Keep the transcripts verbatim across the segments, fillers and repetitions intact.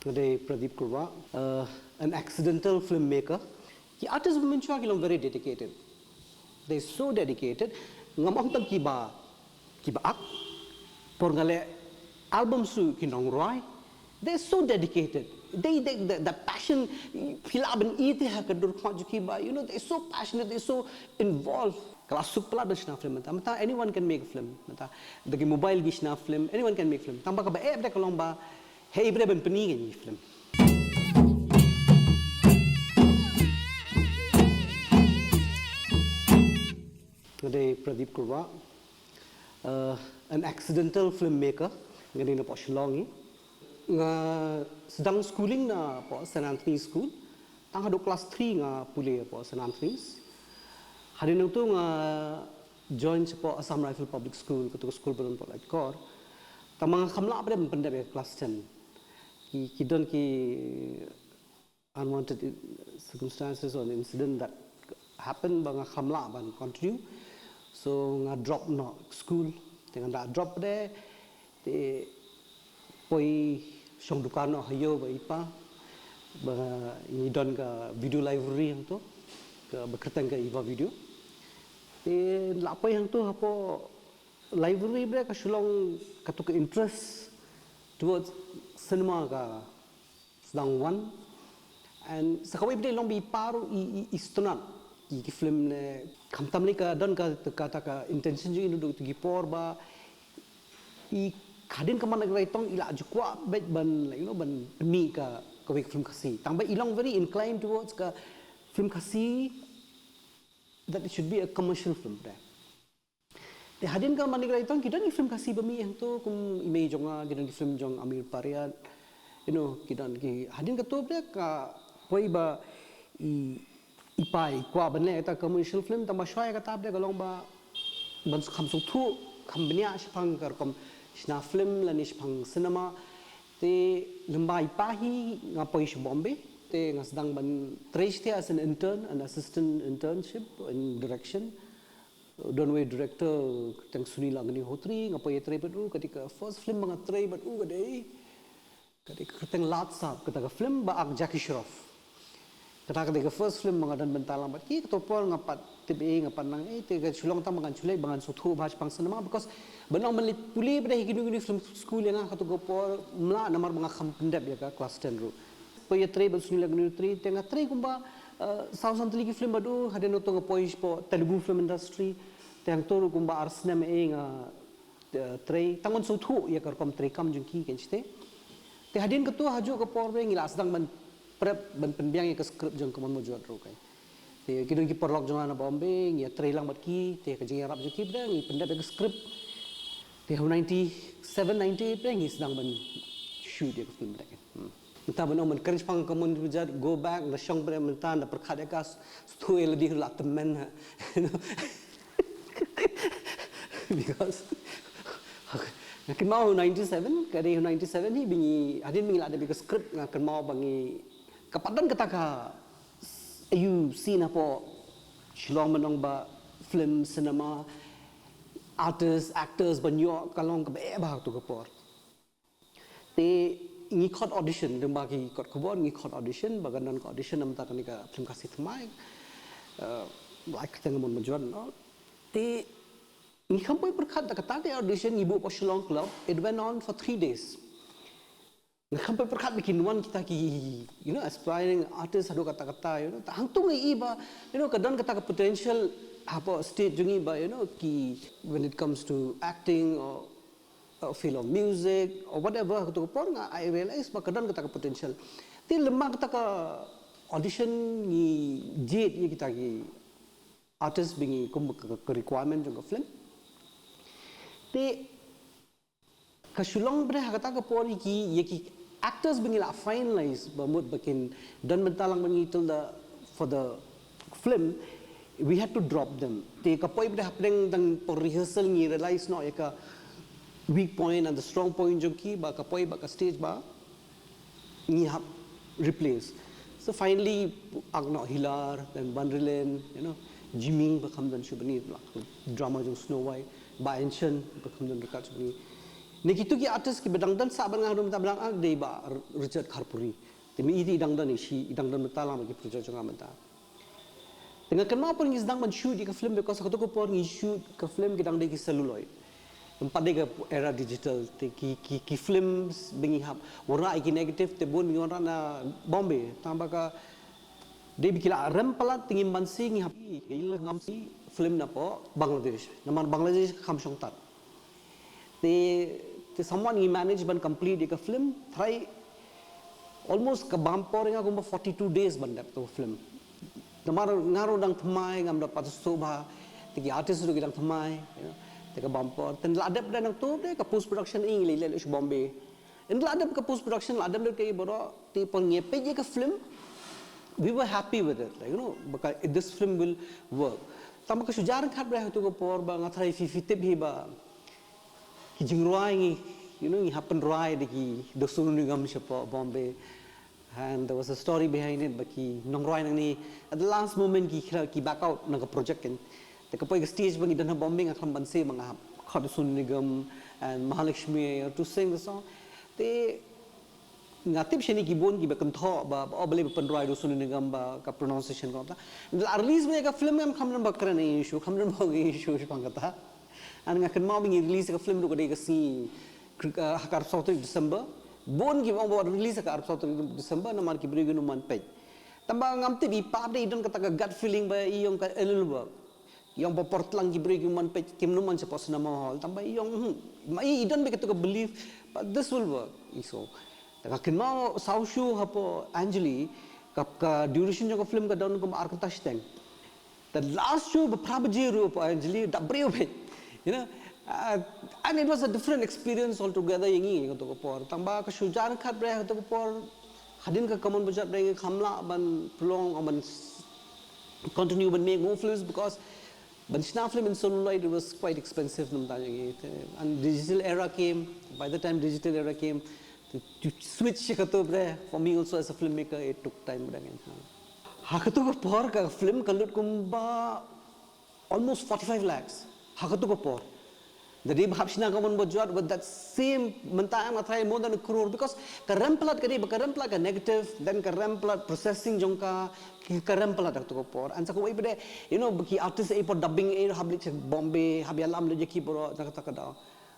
Nga dei Pradeep Kyrwa, uh, an accidental filmmaker. Ki artist ba mynshwa ki long very dedicated. They're so dedicated. Ngam ong tang kiba, kiba ak. Por nga leh album shuh ki nongrwai. They're so dedicated. They, they, the, the passion, phi lah ban ïohi ha ka dur khmat jong ki ba, you know, they're so passionate, they're so involved. Ka la suk palat ban shna film mynta. Mynta anyone can make a film. Mynta da ki mobile ki shna film, anyone can make film. Tang ba kaba eh bad ka long ba, hei bre ban pyni kane ka film. Nga dei Pradeep Kyrwa, uh, an accidental filmmaker. Nga dei na poh Shillong hi. Nga sdang schooling na poh Saint Anthony School. Tang haduh class three nga pule poh Saint Anthony's. Hadien nangtu nga join sha poh Assam Rifle Public School, katu ka school ba don poh Laitkor. Tang ma nga kham lah pat ban pyndep ïa ka class ten. Ki, ki don ki unwanted in-, circumstances or incident that happened ba nga kham lah ban continue. So nga drop noh school. Te nga da drop de, te poi shong dukan noh ha ïew bad i pa, ba ngi don ka video library hangto, kaba kyrteng ka Eva Video. Te la poi hangto hapoh library bre ka shu long katu ka interest towards cinema ka sdang wan. And sa kawei pat de long ba i pa ruh i, i, i sngewtynnat ïa ki film ne, khamtam lei ka don ka, kata ka intention jong i naduh kito ki por ba i, hadien ka Manik Raitong i la ju kwah beit ban, like, you know, ban pynmih ka, kawei ka film Khasi. Tang ba i long very inclined towards ka film Khasi, that it should be a commercial film de. Te hadien ka Manik Raitong ki don ki film Khasi ba mih hangto, kum I Mei Jong Nga, ki don ki film jong Amir Pariat, you know, ki don ki, hadien kato pat de ka poi ba i, i pa i kwah ban leh ïa kata commercial film, tang ba shuwa ïa kata pat de ka long ba ban kham sngewthuh, kham bniah shaphang ka rukom shna film lane shaphang cinema. Te lyngba i pa hi nga poi sha Bombay, te nga sdang ban trei shatei as an intern, an assistant internship in direction. Don uwei u director kyrteng Sunil Agnihotri, nga poi ïatrei bad u, ka dei ka first film ba nga trei bad u ka dei, ka dei ka kyrteng Lad Saab, kata ka film ba ak Jackie Shroff. Kata ka dei ka first film ba nga don bynta lang bad ki, kato por nga pat tip ei, nga pat nang ei, te ka shu long tang ba ngan shu leit, ba ngan sngewthuh bha shaphang cinema, because ban ong ban leit pule pat de ha kino kino film school ïa nga kato ka por ym lah namar ba nga kham pyndep ïa ka class ten ruh. Poi ïatrei bad u Sunil Agnihotri, te nga trei kumba, eh, saw san tylli ki film bad u, hadien nangto nga poi shapoh Telugu film industry, te hangto ruh kumba ar snem ei nga, eh, trei, tang ban sngewthuh ïa ka rukom treikam jong ki, kein shatei. Te hadien kato hajuh ka por de ngi la sdang ban prep, ban pynbiang ïa ka script jong Ka Mon Mawjod ruh, kein. Te ki don ki paralok jong nga na Bombay, ngi ïatrei lang bad ki, te ka jingïarap jong ki pat de ngi pyndep ïa ka script. Te ha u ninety-seven ninety-eight pat de ngi sdang ban shoot ïa ka film pat de, kein. Hmm. Mynta ban ong ban kren shaphang Ka Mon Mawjod, go back, da shong pat de mynta, da pyrkhat ïa ka, sngewthuh ïa lade ruh la tymmen ha. Because nga kynmaw ha u ninety-seven, ka dei ha u ninety-seven hi ba ngi, hadien ba ngi la dep ïa ka script, nga kynmaw ba ngi, ka pat don kata ka, aiu, scene hapoh Shillong ban ong ba film, cinema, artist, actors ban ïoh, ka long kaba eh bha kato ka por. Te ngi khot audition, lyngba ki kot khubor ngi khot audition, ba kan don ka audition namar kane ka film Khasi thymmai. Eh, like kyrteng Ka Mon Mawjod, no? Te ngi kham poi pyrkhat da kata ka audition ngi buh hapoh Shillong Club, it went on for three days. Nga kham poi pyrkhat ba kin wan kita ki, you know, aspiring artist haduh katta katta, you know. Te hangto nga ïohi ba, you know, ka don kata ka potential hapoh state jong ngi ba, you know, ki, when it comes to acting or, or field of music or whatever, kato ka por nga, I realize ba ka don kata ka potential. Te lyngba kata ka audition ngi jied ïa kita ki artist ba ngi kum ka, ka requirement jong ka film. Te ka shu long pat de ha kata ka por ïa ki, ïa ki actors ba ngi la finalize, ba mut ba kin don bynta lang bad ngi till the, for the film, we had to drop them. Te ka poi pat de hapdeng tang por rehearsal ngi realize noh ïa ka weak point and the strong point jong ki, ba ka poi bad ka stage ba ngi hap replace. So finally, ak noh Hilar, then Banrilen, you know, Jimmy, ba kham don shuh bad ngi, drama jong Snow White, Bah Enchen, ba kham don ryngkat shuh bad ngi. Ne kitu ki artist ki ba dang don sah ban nga dum ta ba dang ak dei ba Richard Kharpuri. Te mi iti i dang don i shi i dang don mynta lang ba ki project jong nga mynta. Te nga kynmaw por ngi sdang ban shoot ïa ka film because ha kato ka por ngi shoot ka film ki dang dei ki celluloid. Em pat dei ka era digital te ki ki ki films ba ngi hap wanrah ïa ki negative te bun ba ngi wanrah na Bombay. Tang ba ka dei ba ki la rem palat te ngim banse ngi hap ïa ka ila ngam si film na po Bangladesh. Namar Bangladesh ka kham shong tat. Te te somewhat ngi manage ban complete ïa ka film. Try almost ka bam por nga kumba forty-two days ban dep to film. Namar nga ruh dang thymmai ngam da pat sngewbha. Te ki artist ruh ki dang thymmai. Te ka bam por. Te la dep da nang to te ka post production i ngi lei lei sha Bombay. Ynda la dep ka post production la dep da ka i boro te por ngi peit ïa ka film. We were happy with it. Like, you know, baka this film will work. Tang ba ka shu jar khat bre ha tu ka por ba nga try fi fi tip hi ba ki jingrwai ngi, you know, ngi hap pynrwai da ki da sunu nigam shapoh Bombay. And there was a story behind it, ba ki nongrwai nangne at the last moment ki khra ki back out na ka project kan. Te ka poi ka stage ba ngi don ha Bombay nga khlem banse ba nga hap khot da sunu nigam and Mahalakshmi to sing the song. Te nga tip shane ki bun ki ba kynthoh ba ba o balei ba pynrwai da sunu nigam ba ka pronunciation ko ta. La release ba ka film em kham don ba kren issue kham don ba issue shipang kata. An nga kynmaw ba ngi release ka film ruh ka dei ka sngi ha ka arphew saw tarik December. Bun ki ong ba release ha ka arphew saw tarik December namar ki briew ki numan peit. Tang ba ngam tip i pap dei i don kata ka gut feeling ba i ong ka elul ba i ong ba por tlang ki briew ki man peit kim numan shapoh cinema hall. Tang ba i ong hmm, ma i i don ba kata ka belief but this will work. I so ta ka kynmaw saw show hapoh Anjali ka ka duration jong ka film ka don kum ar kynta shiteng. The last show ba phra baje ruh pa Anjali da briew bhai. You know, uh, and it was a different experience altogether ïa ngi kato ka por. Tang ba ka shu jan khat bre kato ka por. Hadien ka Kammon Bajot bre ngi kham lah ban prolong ban continue ban make more films because ban shna film in celluloid it was quite expensive namta ïa ngi. And digital era came. By the time digital era came, to, to switch kato bre for me also as a filmmaker it took time bre. Ha kato ka por ka film ka lut kumba almost forty-five lakhs ha kato ka por. Da dei ba hap shna Kammon Bajot with that same mynta nga try more than a crore because ka rem palat ka dei ba ka rem palat ka negative then ka rem palat processing jong ka ka rem palat kato ka por. And sa kawei pat de you know ba ki artist ei por dubbing ei hap leit sha Bombay hap ïalam leit ïa ki bro na kata ka daw.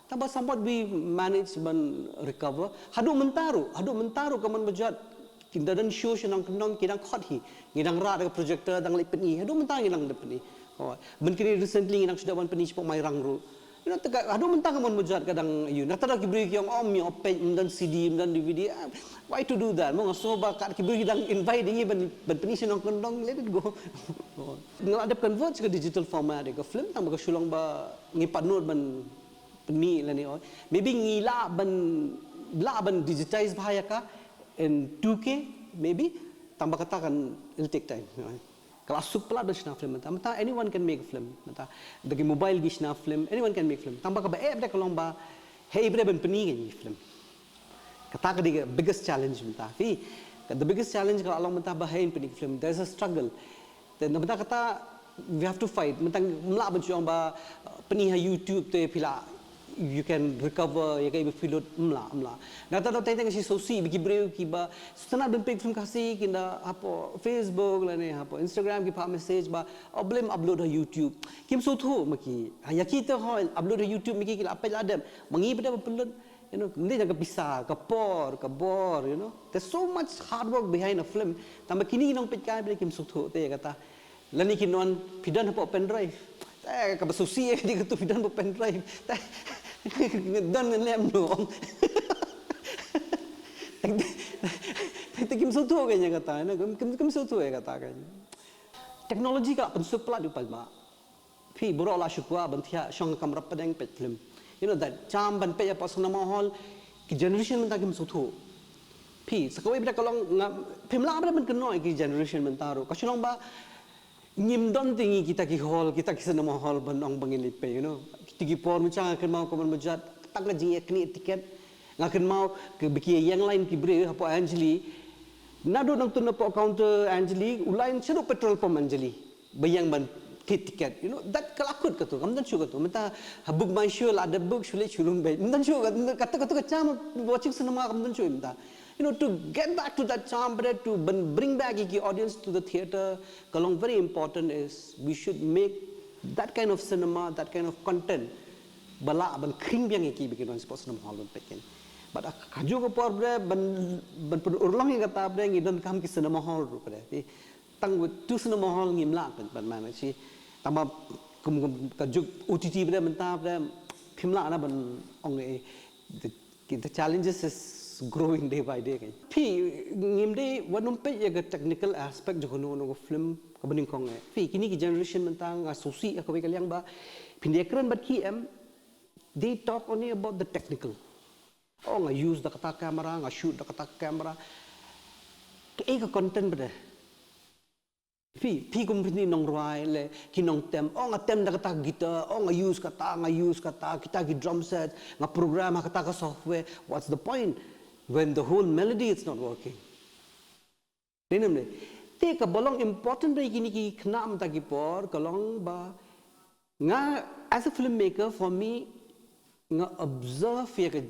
Tang ba somewhat we manage ban recover. Haduh mynta ruh, haduh mynta ruh Kammon Bajot. Ki da don show sha nongkyndong ki dang khot hi. Ngi dang rah da ka projector dang leit pyni. Haduh mynta ngi dang leit pyni. Ban kine recently ngi dang shu da ban pyni shapoh Mairang ruh. You know, te ka haduh mynta Kammon Bajot ka dang ïa. Na ta da ki briew ki ong oh mi opej ym don C D ym don D V D. Why to do that? Mo nga sngew ba kat ki briew ki dang invite ngi ban ban pyni sha nongkyndong, let it go. Nga la dep convert sha ka digital format ïa ka film tang ba ka shu long ba ngi pat nud ban pyni lane oi. Maybe ngi lah ban lah ban digitize bha ïa ka in two K maybe tang ba kata kan it'll take time. Ka la suk palat ban shna film mynta mynta anyone can make a film mynta da ki mobile ki shna film anyone can make film tang ba ka ba eh da ka long ba hei bre ban pyni ka film. Kata ka dei ka biggest challenge mynta. Phi, the biggest challenge ka la long mynta ba hei pyni film. There's a struggle. Te na mynta kata we have to fight. Mynta mla ban shu ong ba pyni ha YouTube te phi la you can recover ïa ka iba phi lut mla mla. Na ta dot te teng shi sosi ba ki briew ki ba sutana ban pek film Khasi ki na hapo Facebook lane hapo Instagram ki pha message ba oh blem upload ha YouTube. Kim suthu ma ki. Ha ïa ki te ho upload ha YouTube ma ki ki la pek la dem. Ma ngi ba da ban pynlut. You know, ngi jang ka pisa, ka por, ka bor, you know. There's so much hard work behind a film. Tang ba kini nong peit kai ba kim suk thuh te kata. Lani ki non phi don hapoh pen drive. Te ka ba susi eh di katu phi don hapoh pen drive. Te don ngan lem no. Te kim suk thuh ka nya kata, you know, kim kim suk thuh kata ka. Technology ka pynsuk pla du pal ma. Phi bro la shu kwah ban thiah shong kam rap padeng peit film. You know that jam ban peit apa cinema hall ki generation mynta kim suthu. Phi sa kawei bida ka long nga phim lah bida ban kynnoh ki generation mynta ruh. Ka shu long ba ngim don te ngi kita ki hall, kita ki cinema hall ban ong ba ngin leit peit, you know. Kita ki por mynta nga kynmaw ka ban bajat tang ka jingïaknieh tiket. Nga kynmaw ki biki ïeng line ki briew hapoh Anjali. Naduh nangtu napoh counter Anjali u line shaduh petrol pump Anjali. Ba ïeng ban Phi tiket, you know, that ka la kut katu, kam don shuh katu. Mynta ha Book My Show la da book shu leit shu lum beit. Kam don shuh katu, katu, katu ka charm of watching cinema kam don shuh mynta. You know, to get back to that charm, but to bring, bring back ïa ki audience to the theatre, ka long very important is we should make that kind of cinema, that kind of content ba lah ban khring biang ïa ki ba kin wan sport cinema hall ban peit. But ha kajuh ka por bre ban, ban pynurlong ïa kata bre ngi donkam ki cinema hall ruh bre. Tang with two cinema hall ngim lah ban, ban manage hi. Tang ba kum, kum ka juk O T T bre mynta bre phim lah na ban ong eh, the, the challenges is growing day by day kan. Phi ngim dei wat nym peit ïa ka technical aspect jong kano kano ka film kaba nyngkong eh. Phi kine ki generation mynta nga sngewsih ha kawei ka liang ba phin ïakren bad ki em, they talk only about the technical. Oh, nga use da kata camera, nga shoot da kata camera. Kaei ka content ba dei? Phi, phi kum phi nongrwai leh ki nongtem. Oh, nga tem da kata guitar, oh, nga use kata, nga use kata, kita ki drum set, nga program ha kata ka software. What's the point when the whole melody is not working? Dei ne em dei? Te kaba long important ba ïa kine ki khynnah mynta ki por ka long ba nga, as a filmmaker, for me, nga observe ïa ka,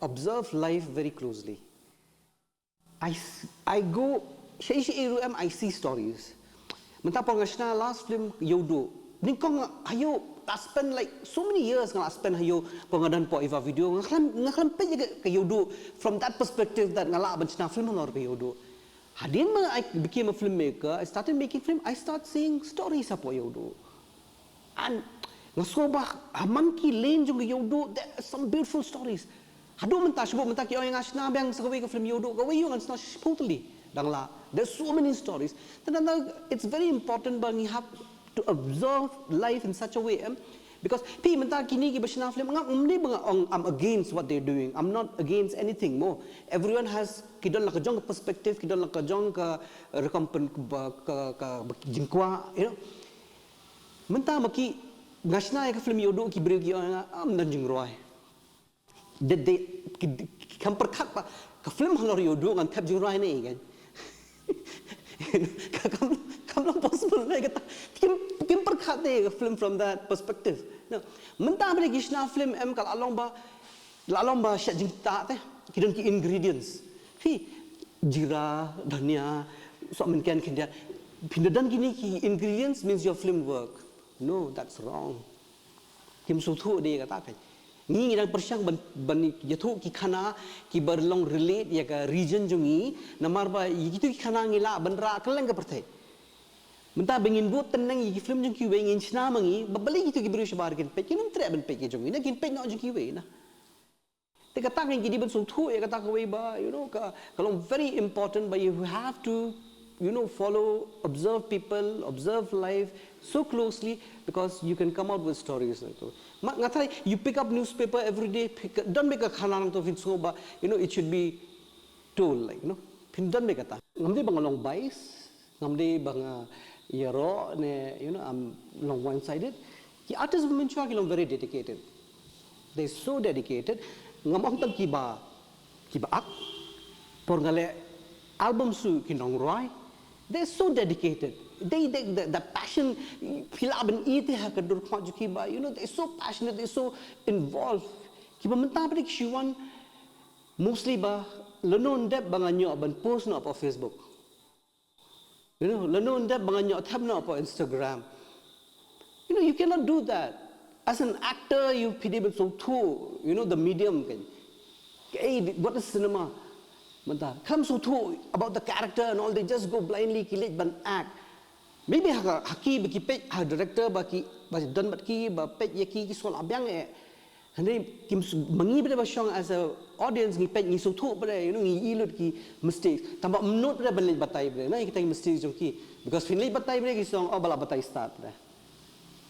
observe life very closely. I, s- I go shaei shaei ruh em, I see stories. Mynta por nga shna last film Ïewduh. Nyngkong ha ïew, I spend like so many years nga la spend ha ïew por nga don por Eva Video. Nga khlem, nga khlem peit ïa ka, ka Ïewduh from that perspective that nga lah ban shna film halor ka Ïewduh. Hadien ba I became a filmmaker, I started making film, I start seeing stories hapoh Ïewduh. And nga sngew ba ha man ki lane jong ka Ïewduh, there are some beautiful stories. Haduh mynta, shibun mynta ki ong ïa nga shna biang sa kawei ka film Ïewduh, kawei ïew ngan shna shiphew tylli. Dang lah. There's so many stories. Tang, tang, it's very important ba ngi have to observe life in such a way, em? Because phi mynta kine ki ba shna film, nga ym dei ba nga ong I'm against what they're doing. I'm not against anything mo. Everyone has, ki don la ka jong ka perspective, ki don la ka jong ka, eh, rukom pyn, ba, ka, ka, ba, jingkwah, you know. Mynta ma ki, nga shna ïa ka film Ïewduh, ki briew ki ong ïa nga, ah, ym don jingrwai. Dei, dei, ki, ki, kam pyrkhat ba ka film halor Ïewduh ngan thep jingrwai ne kan. Ka kam, kam long possible ne kata. Kim, kim pyrkhat ne ka film from that perspective. No. Mynta ba ki shna film em ka la long ba, la long ba shet jingtah te. Ki don ki ingredients. Phi, jira, dhania, sohmynken khyndiat. Phi don kine ki ingredients means your film work. No, that's wrong. Kim sngewthuh de kata kan. Ngi ngi dang pyrshang ban, ban ïathuh ki khana kiba long relate ïa ka region jong ngi, namar ba ïa kitu ki khana ngi lah ban rah kylleng ka pyrthei. Mynta ba ngin bud tneng ïa ki film jong kiwei ngin shna ma ngi, ba balei kitu ki briew shabar kin peit, kin ym treh ban peit ki jong ngi, na kin peit noh jong kiwei na. Te kata ngi ki dei ban sngewthuh ïa kata kawei ba, you know, ka, ka long very important ba you have to, you know, follow, observe people, observe life so closely because you can come out with stories like that. Ma, nga tharai, you pick up newspaper every day, pick, don beit ka khana nangta phin sngew ba, you know, it should be told, like, you know, phin don beit kata. Ngam dei ba nga long bias, ngam dei ba nga ïaroh ne, you know, I'm long one-sided. Ki artist ba mynshuwa ki long very dedicated. They so dedicated. Ngam ong tang kiba, kiba ak. Por nga leh album suh ki nongrwai. They so dedicated. They, they, the, the passion, phi lah ban i te ha ka dur khmat jong ki ba, you know, they so passionate, they so involved. Kiba mynta pat ki shu wan mostly ba, lano ym dep ba ngan ïoh ban post noh hapoh Facebook. You know, lano ym dep ba ngan ïoh thep noh hapoh Instagram. You know, you cannot do that. As an actor, you phi dei ban sngewthuh, you know, the medium kan. Hey, what is cinema? Mynta, khlem sngewthuh about the character and all, they just go blindly, ki leit ban act. Maybe ha, ha ki ba ki peit, ha director ba ki, ba don bad ki, ba peit ïa ki, ki sngewlah biang eh. Hynrei kim s-, ma ngi pat ba shong as a audience ngi peit ngi sngewthuh pat, you know, ngi i lut ki mistakes. Tang ba ym nud pat ban leit batai pat na kita ki mistakes jong ki. Because phin leit batai pat ki sngew, oh, ba la batai stad pat.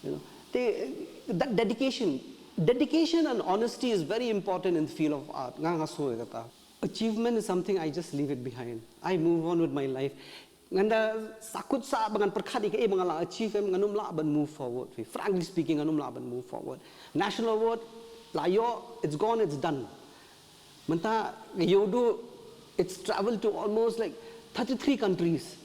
You know, they, that dedication, dedication and honesty is very important in the field of art. Nga, nga sngew kata. Achievement is something I just leave it behind. I move on with my life. Ngan da sahkut sah ba ngan pyrkhat ïa kaei ba nga la achieve em, ngan ym lah ban move forward. Frankly speaking, ngan ym lah ban move forward. National award, la ïoh, it's gone, it's done. Mynta, Ïewduh, it's traveled to almost like thirty-three countries.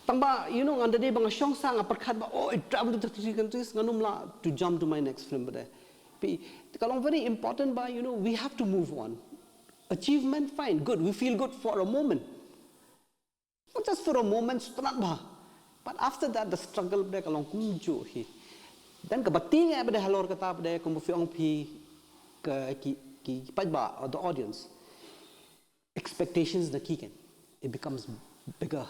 Tang ba, you know, nga da dei ba nga shong sa nga pyrkhat ba, oh, I travel to thirty-three countries, ngan ym lah to jump to my next film ba dei. Phi, ka long very important ba, you know, we have to move on. Achievement, fine, good, we feel good for a moment. Not just for a moment, sngewtynnat ba. But after that, the struggle ba dei ka long kumjuh hi. Then ka batai nga ba dei halor kata ba dei kumba phi ong phi ka ki, ki paidbah or the audience. Expectations na ki kan, it becomes bigger,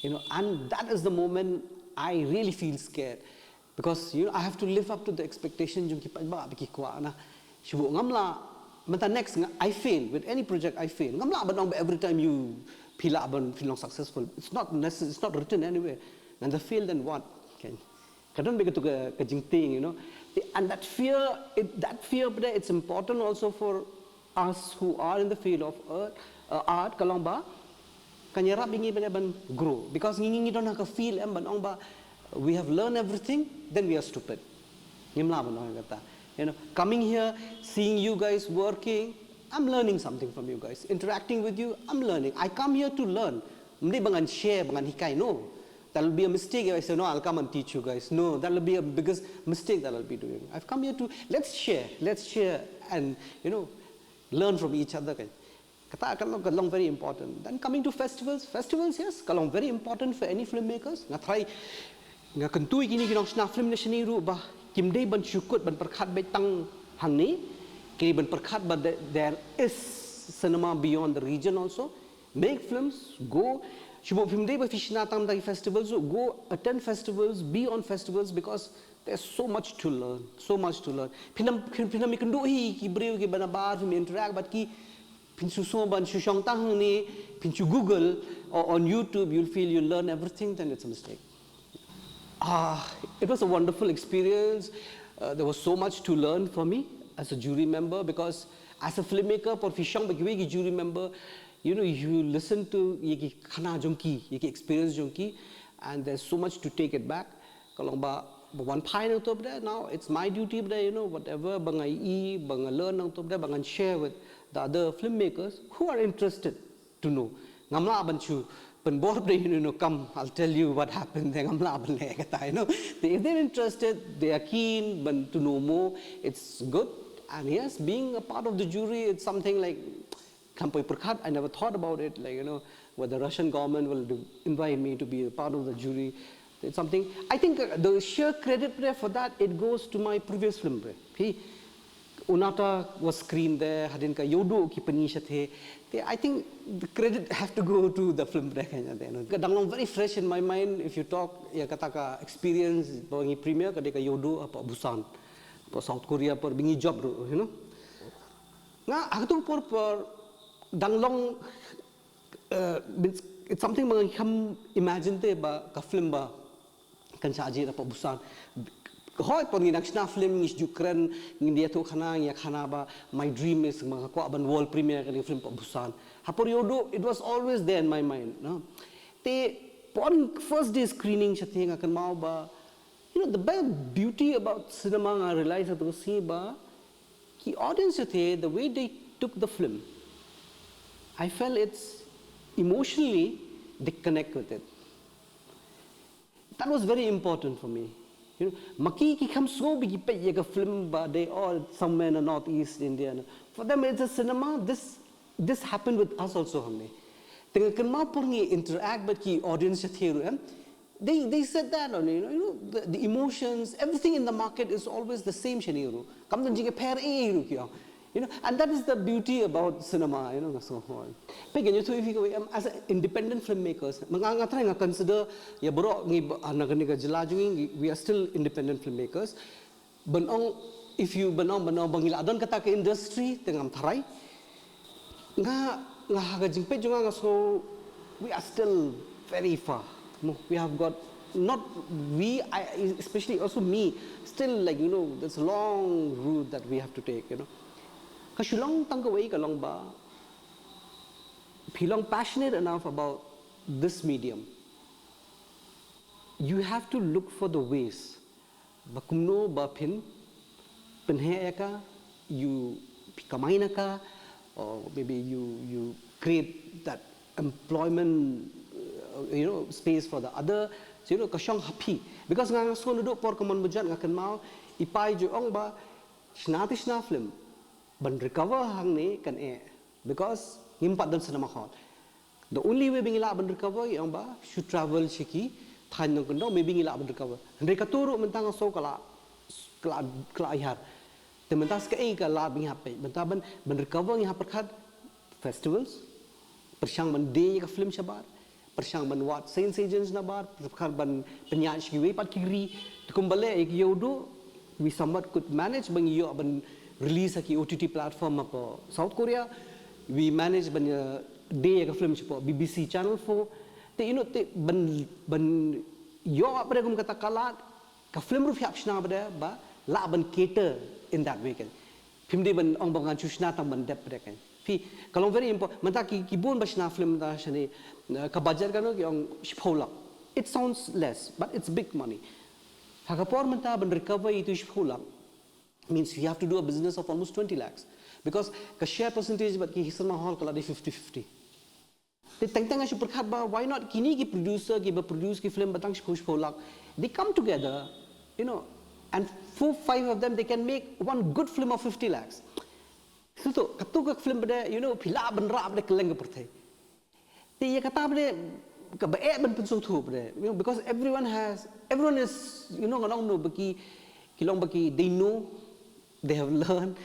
you know, and that is the moment I really feel scared, because, you know, I have to live up to the expectation jong ki paidbah ba ki kwah na. Shu ngam lah, mynta next nga, I fail with any project, I fail. Ngam lah ban ong ba every time you phi lah ban phi long successful. It's not necessary, it's not written anywhere. And the fail, then what? Okay. Ka don bad ka tu ka, ka jingtieng, you know. And that fear, it, that fear, it's important also for us who are in the field of art, uh, art, ka long ba kan ïarap ïa ngi ba dei ban grow. Because ngi, ngi, ngi don ha ka field em ban ong ba we have learned everything, then we are stupid. Ngim lah ban ong kata. You know, coming here, seeing you guys working, I'm learning something from you guys. Interacting with you, I'm learning. I come here to learn. Ym dei ba ngan share, ba ngan hikai, no. That'll be a mistake if I say, no, I'll come and teach you guys. No, that'll be a biggest mistake that I'll be doing. I've come here to, let's share, let's share and, you know, learn from each other. Kan. Kata ka long, ka long very important. Then coming to festivals, festivals, yes, ka long very important for any filmmakers. Nga tharai, nga kyntu ïa kine ki nongshna film na shane ruh ba kim dei ban shu kut ban pyrkhat beit tang hangne, ki ban pyrkhat ba the-, there is cinema beyond the region also. Make films, go. Shu ba phim dei ba phi shna tang da ki festivals, go attend festivals, be on festivals, because there's so much to learn, so much to learn. Phin ym, phin, phin ym ïakynduh hi ki briew kiba nabar, phim interact bad ki, phin shu sngew ban shu shong tang hangne, phin shu Google or on YouTube, you'll feel you'll learn everything, then it's a mistake. Ah, it was a wonderful experience. Uh, there was so much to learn for me as a jury member, because as a filmmaker, por phi shong bad kiwei ki jury member, you know, you listen to ïa ki khana jong ki, ïa ki experience jong ki, and there's so much to take it back. Ka long ba, ba wan phai nangto ba dei, now it's my duty ba dei, you know, whatever ba nga ïohi, ba nga learn nangto ba dei, ba ngan share with the other filmmakers who are interested to know. Ngam lah ban shu pynbor ba dei, you know, come, I'll tell you what happened there. Ngam lah ban leh kata, you know. They, if they're interested, they are keen ban to know more, it's good. And yes, being a part of the jury, it's something like, khlem poi pyrkhat, I never thought about it, like, you know, whether Russian government will do, invite me to be a part of the jury. It's something, I think, uh, the sheer credit there for that, it goes to my previous film, right? Hi, Unata was screened there, hadien ka Ïewduh ki pyni shatei. Te, I think the credit have to go to the film, right? Ka dang long very fresh in my mind, if you talk, ïa kata ka experience, ba ngi premiere, ka dei ka Ïewduh, hapoh Busan, hapoh South Korea, por ba ngi job ruh, you know. Nga, ha katu por por, dang long, uh, means, it's something ba ngi khlem imagine te ba ka film ba kan shah jied hapoh Busan. Hooid, por ngi nang shna film, ngi shu kren, ngi ïathuh khana, ngi ïa khana ba, my dream is, ba nga kwah ban world premiere kane ka film hapoh Busan. Ha por Ïewduh, it was always there in my mind, no? Te, por first day screening shatei nga kynmaw ba, you know, the be-, beauty about cinema nga realize hato sngi ba, ki audience shatei, the way they took the film, I felt it's emotionally they connect with it. That was very important for me. You know, ma ki ki khlem sngew ba ki peit ïa ka film ba they all somewhere in the northeast India. For them, it's a cinema. This, this happened with us also, hangne. Te nga kynmaw por ngi interact bad ki audience shatei ruh, em. They, they said that only, you know, you know, the, the emotions, everything in the market is always the same, shane ruh. Kam don jingïapher ei ei ruh ki ong. You know, and that is the beauty about cinema, you know, nga sngew. Peit, ngan ïathuh ïa phi kawei, em, as an independent filmmakers, nga, nga tharai nga consider ïa baroh ngi ba, na kane ka jylla jong ngi, we are still independent filmmakers. Ban ong, if you, ban ong, ban ong ba ngi la don kata ka industry, te ngam tharai. Nga, nga ha ka jingpeit jong nga nga sngew, we are still very far. Mo, we have got, not we, I, especially also me, still, like, you know, there's a long route that we have to take, you know. Ka shu long tang kawei ka long ba, phi long passionate enough about this medium, you have to look for the ways ba kumno ba phin pynheh ïa ka, you, phi kamai na ka, or maybe you, you create that employment, uh, you know, space for the other, so, you know, ka shong ha phi. Because nga nga sngewthuh por ka mon bujat nga kynmaw i pai ju ong ba shna te shna film ban recover hangne kan eh, because ngim pat don cinema hall. The only way ba ngi lah ban recover i ong ba shu travel sha ki thaiñ nongkyndong, maybe ngi lah ban recover. Hynrei katu ruh mynta nga sngew ka la ka la ka la ïar. Te mynta sa kaei ka lad ba ngi hap peit, mynta ban ban recover ngi hap pyrkhat festivals, pyrshang ban die ïa ka film shabar, pyrshang ban wad science agents nabar, pyrshang ban pynïaid sha kiwei pat ki ri. Te kumba leh ïa ki Yeoduh, we somewhat could manage ban ïoh ban release ha ki O T T platform hapoh South Korea. We manage ban ïa die ïa ka film shapoh B B C Channel four. Te, you know, te ban ban ïoh pat kum kata ka lad, ka film ruh phi hap shna pat ba lah ban cater in that way kan. Phim dei ban ong ba ngan shu shna tang ban dep pyrkhat kan. Phi, ka long very important. Mynta ki ki bun ba shna film mynta shane, eh, ka budget kano ki ong shiphew lak. It sounds less, but it's big money. Ha ka por mynta ban recover itu shiphew lak means you have to do a business of almost twenty lakhs, because ka share percentage bad ki cinema hall ka la dei fifty fifty. Te teng teng nga shu pyrkhat ba why not kine ki producer kiba produce ki film ba tang shiphew shiphew lak, they come together, you know, and four five of them, they can make one good film of fifty lakhs. Sngewthuh, katu ka film ba dei, you know, phi lah ban rah ba dei kylleng ka pyrthei. Te ïa kata ba dei kaba eh ban pynsngewthuh ba dei, you know, because everyone has, everyone is, you know, ngan ong kumno, ba ki ki long ba ki, they know, they have learned,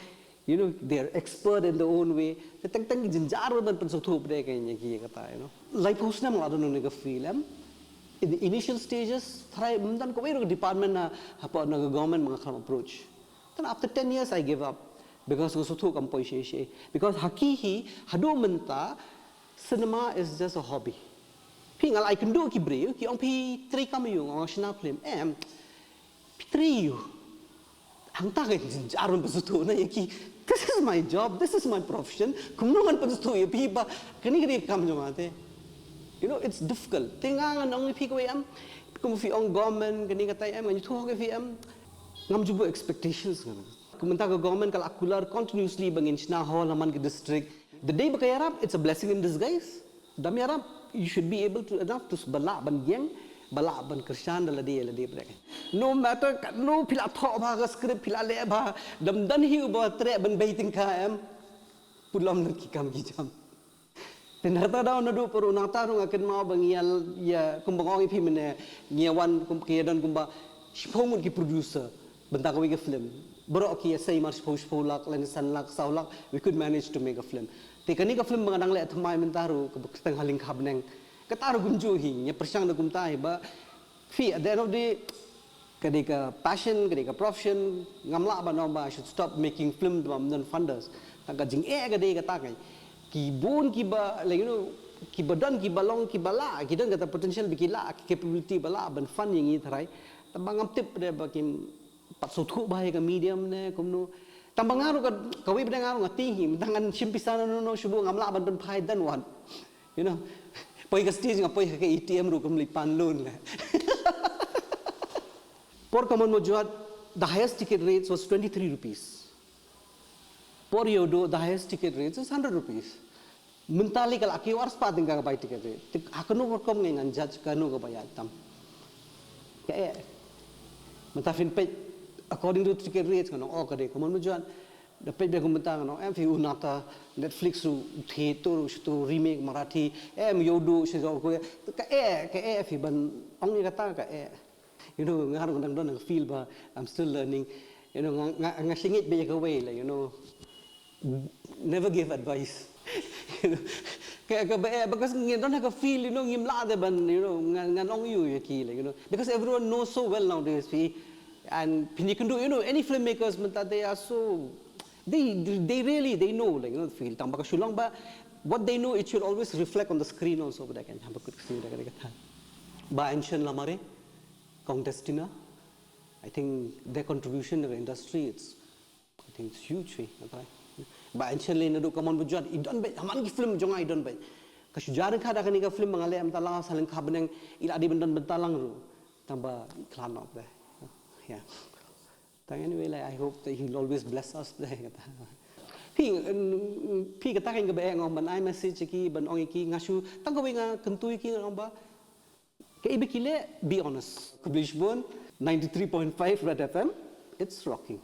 you know, they are expert in their own way. Te teng teng ki jynjar ban pynsngewthuh pat ïa kane, ïa kata, you know. Laiphew snem nga la don ha kane ka field, em. In the initial stages, tharai ym don kawei ruh ka department na hapoh na ka government ba nga khlem approach. Then after ten years I gave up, because nga sngewthuh kam poi shisha. Because ha ki hi, haduh mynta cinema is just a hobby. Phi, nga la ïakynduh ki briew, ki ong phi trei kam aïu, nga ong shna film. Em, phi trei aïu? Hangta ka jynjar ban pynsngewthuh na ïa ki. This is my job, this is my profession. Kumno ngan pynsngewthuh ïa phi ba kane ka dei ka kam jong nga te? You know, it's difficult. Te nga ngan ong ïa phi kawei, em, kum phi ong government kane katai, em, ngan ïathuh ïa phi, em, ngam ju buh expectations nga. Kum mynta ka government ka la kular continuously ba ngin shna hall ha man ka district. The day ba ka ïarap, it's a blessing in disguise. Dang ïarap, you should be able to enough to ba lah ban ïeng, ba lah ban kyrshan da lade lade brek. No matter ka, no, phi la thoh bha ka script, phi la leh bha, dang don hi uba treh ban bei tyngka, em, pulom na ki kam ki jam. Te nangta da naduh paru nangta ruh nga kynmaw ba ngi ïa, ïa, kumba nga ong ïa phi mynne, ngi ïa wan kum, ki ïa don kumba shiphew ngut ki producer. Bynta kawei ka film, baroh ki ïa sei mar shiphew, shiphew lak, lane san lak, saw lak, we could manage to make a film. Te kane ka film ba nga dang leh thymmai mynta ruh, kaba kyrteng Ha Lyngkha Bneng, kata ruh kumjuh hi, ngi ïa pyrshang da kumta hi ba, phi, at the end of the day, ka dei ka passion, ka dei ka profession, ngam lah ban ong ba I should stop making film ba ym don funders. Tang ka jingeh ka dei kata kai. Ki bun kiba, like, you know, kiba don, kiba long, kiba lah, ki don kata potential ba ki lah, ki capability ba lah ban fund ïa ngi tharai. Tang ba ngam tip de ba kim pat sngewthuh bha ïa ka medium ne kumno. Tang ba nga ruh ka, kawei pat nga ruh nga tieng hi, tang ngan shim pisa na no no shuh, ngam lah ban pynphai, then what? You know, poi ka stage nga poi ha ka A T M ruh kam leit pan loan le. Por ka Mon Mawjat, the highest ticket rates was twenty-three rupees. Por Yeoduh, the highest ticket rates was hundred rupees. Mynta lei ka la kiew arspah tyngka ka bai ticket rate. Te ha kano ka rukom ngan judge kano kaba ïaid tam? Ka eh. Mynta phin peit according to ticket rates, ngan ong, oh, ka dei ka Mon Mawjat. Da peit beit kumta ngan ong, em, phi, u nata Netflix ruh, theater ruh, shuh tu remake Marathi, em, Yeoduh sha Korea. Ka eh, ka eh, phi, ban ong ïa kata ka eh. You know, nga ruh nga dang don ka feel ba I'm still learning. You know, nga, nga, nga shah ngeit beit ïa kawei, like, you know, never give advice. You know, ka, kaba eh, because ngi don ka feel, you know, ngim lah de ban, you know, ngan, ngan ong ïa ki, like, you know, because everyone knows so well nowadays, phi. And phi, you can do, you know, any filmmakers mynta, they are so, they, they really, they know, like, you know, phi, tang ba ka shu long ba, what they know, it should always reflect on the screen also, but I can have a good screen, that kind of thing. Ba Ancient Lamare, Kong Destina, I think their contribution to the industry, it's, I think it's huge, phi, nga trai. Ba Ancient lei naduh ka Mon Mawjat, i don beit, ha man ki film jong nga i don beit. Ka shu jia ryngkat da kane ka film ba nga leh mynta la, Ha Lyngkha Bneng, i la dei ban don bynta lang ruh. Tang ba i khlad noh de. Yeah. Tang anyway, like, I hope that he'll always bless us de, kata. Phi, mm, phi, kata kan kaba eh, nga ong ban ai message ïa ki, ban ong ïa ki, nga shu, tang kawei nga kyntu ïa ki, nga ong ba, Ka iba ki leh, be honest. Khublei shibun, ninety three point five Red F M, it's rocking.